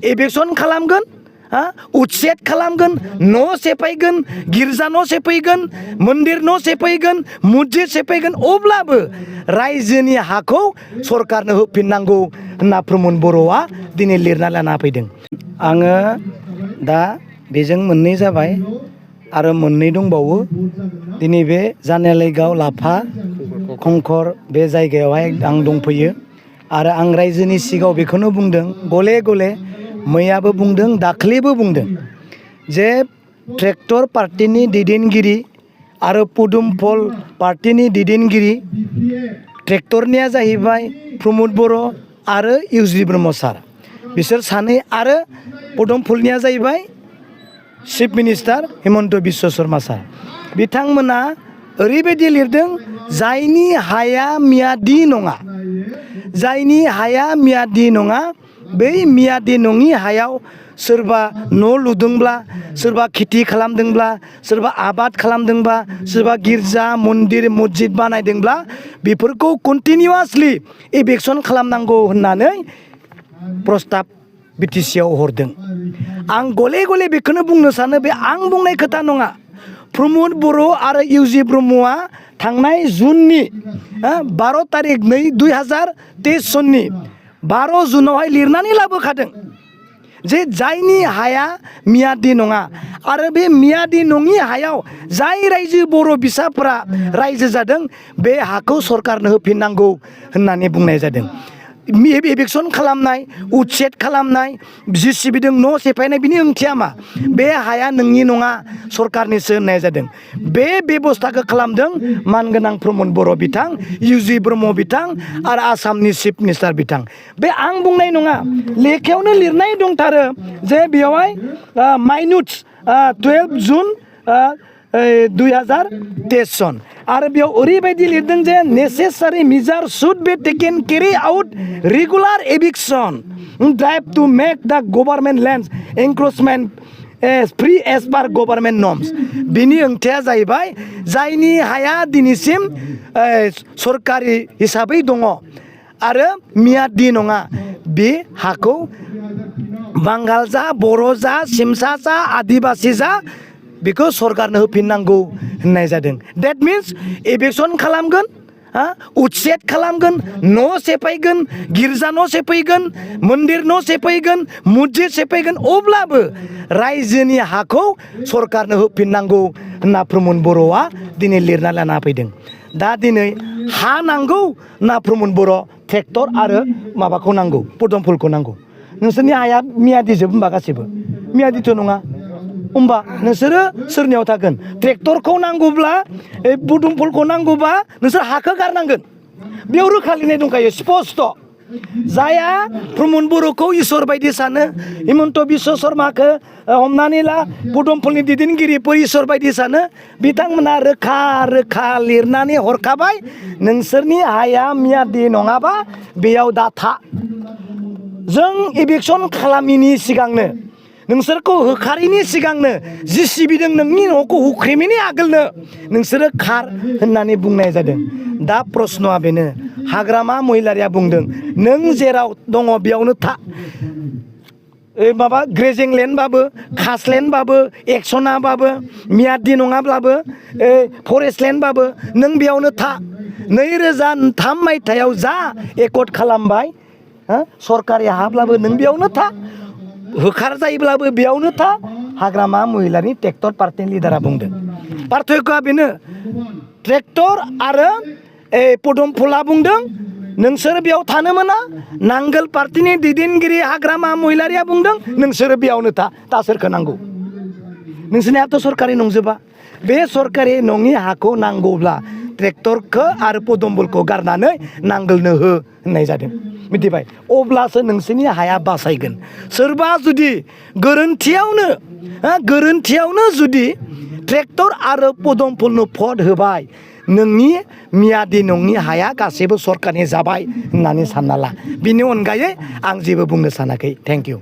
एभिकसन खालामगोन, उच्छेद खालामगोन, न' सेफायगोन, गिर्जा न' सेफायगोन, मन्दिर न' सेफायगोन, मस्जिद सेफायगोन, अब्लाबो रायजोनि हाखौ सरकारनो होफिननांगौ होनना प्रमद बर'आ दिनै लिरना लाना फैदों। आङो दा बेजों मोननै जाबाय आरो मोननै दंबावो। दिनै बे जानालिगाव लाफा खंखर बे जायगायावहाय आं दंफैयो आरो आं रायजोनि सिगाङाव बेखौनो बुंदों, गले गले मैयाबो बुंदों, दाख्लैबो बुंदों जे ट्रेक्टर पार्टिनि दैदेनगिरि आरो पदुमफल पार्टिनि दैदेनगिरि, ट्रेक्टरनिया जाहैबाय प्रमद बर' आरो इउजि ब्रह्म सार, बिसोर सानै, आरो पदुमफलनिया जाहैबाय चिफ मिनिस्टार हिमन्त बिश्व शर्मा सार। बिथांमोना ओरैबायदि लिरदों, जायनि हाया मियादि नङा, जायनि हाया मियादि नङा, बै मियादि नङि हायाव सोरबा न' लुदोंब्ला, सोरबा खेथि खालामदोंब्ला, सोरबा आबाद खालामदोंबा, सोरबा गिर्जा मन्दिर मस्जिद बानायदोंब्ला बेफोरखौ कन्टिनिउवासलि इभिकसन खालामनांगौ होननानै प्रस्ताब बिटिसिआव हरदों। आं गले गले बेखौनो बुंनो सानो, बे आं बुंनाय खोथा नङा। प्रमद बर' आरो इउजि ब्रह्मआ थांनाय जुननि 12 तारिख 2023 सननि 12 जुनावहाय लिरनानै लाबोखादों जे जायनि हाया मियादि नङा आरो बे मियादि नङि हायाव जाय रायजो बर' फिसाफोरा रायजो जादों बे हाखौ सरकारनो होफिननांगौ होननानै बुंनाय जादों। एभिकसन खालामनाय, उच्छेद खालामनाय, जिसिबिजों न' सेफायनाय, बिनि ओंथिया मा? बे हाया नोंनि नङा, सरकारनिसो होननाय जादों। बे बेबस्थाखौ खालामदों मानगोनां प्रमद बर' बिथां, इउजि ब्रह्म बिथां आरो आसामनि चिफ मिनिस्टार बिथां। बे आं बुंनाय नङा, लेखायावनो लिरनाय दंथारो जे बेवहाय माइनुट्स 12 जुन 2023 सन आरो बेयाव ओरैबायदि लिरदों जे necessary measure should be taken carry out regular eviction drive to make the government lands encroachment free as per government norms. बिनि ओंथिया जाहैबाय जायनि हाया दिनैसिम सरकारि हिसाबै दङ आरो मियादि नङा, बे हाखौ बांगाल जा, बर' जा, सिमसा जा, आदिबासि जा, बेखौ सरकारनो होफिननांगौ होननाय जादों। डेट मिन्स एभिकसन खालामगोन, उच्छेद खालामगोन, न' सेफायगोन, गिर्जा न' सेफायगोन, मन्दिर न' सेफायगोन, मस्जिद सेफायगोन, अब्लाबो रायजोनि हाखौ सरकारनो होफिननांगौ होनना प्रमद बर'आ दिनै लिरना लाना फैदों। दा दिनै हा नांगौ ना प्रमद बर' ट्रेक्टर आरो माबाखौ नांगौ, पदुमफलखौ नांगौ? नोंसोरनि हाया मियादि जोब होनबा गासैबो मियादिथ' नङा, होमबा नोंसोरो सोरनियाव थागोन? ट्रेक्टरखौ नांगौब्ला, पदुमफलखौ नांगौबा नोंसोर हाखौ गारनांगोन। बेयाव रोखा लिरनाय दंखायो स्पष्ट। जाया प्रमद बर'खौ इसोर बायदि सानो, हिमन्त बिश्व शर्माखौ हमनानै ला पदुमफलनि दैदेनगिरिफोर इसोर बायदि सानो, बिथांमोना रोखा रोखा लिरनानै हरखाबाय, नोंसोरनि हाया मियादि नङाबा बेयाव दा था। जों एभिकसन खालामिनि सिगांनो, नोंसोरखौ होखारिनि सिगांनो, जिसिबिजों नोंनि न'खौ हुख्रेमैनि आगोलनो नोंसोरो खार होननानै बुंनाय जादों। दा प्रश्नआ बेनो, हाग्रामा महिलारिया बुंदों नों जेराव दङ बेयावनो था। माबा ग्रेजिं लेन्डबाबो, खासलेन्डबाबो, एक्सनाबाबो, मियादि नङाब्लाबो, फरेस्ट लेन्डबाबो नों बेयावनो था। 2003 मायथाइयाव जा एकर्ड खालामबाय, सरकारि हाब्लाबो नों बेयावनो था, होखार जायोब्लाबो बेयावनो था, हाग्रामा महिलारिनि ट्रेक्टर पार्टिनि लिडारा बुंदों। पार्थक्यआ बेनो, ट्रेक्टर आरो पदुमफला बुंदों नोंसोर बेयाव थानो मोना, नांगोल पार्टिनि दैदेनगिरि हाग्रामा महिलारिया बुंदों नोंसोरो बेयावनो था। दा सोरखौ नांगौ? नोंसोरनियाथ' सरकारि नंजोबा। बे सरकारि नङि हाखौ नांगौब्ला ट्रेक्टरखौ आरो पदुमफलखौ गारनानै नांगोलनो हो होननाय जादों, मिथिबाय? अब्लासो नोंसोरनि हाया बासायगोन। सोरबा जुदि गोरोन्थियावनो जुदि ट्रेक्टर आरो पदुमफलनो भट होबाय, नोंनि मियादि नङि हाया गासैबो सरकारनि जाबाय होननानै सानना ला। बिनि अनगायै आं जेबो बुंनो सानाखै। Thank you.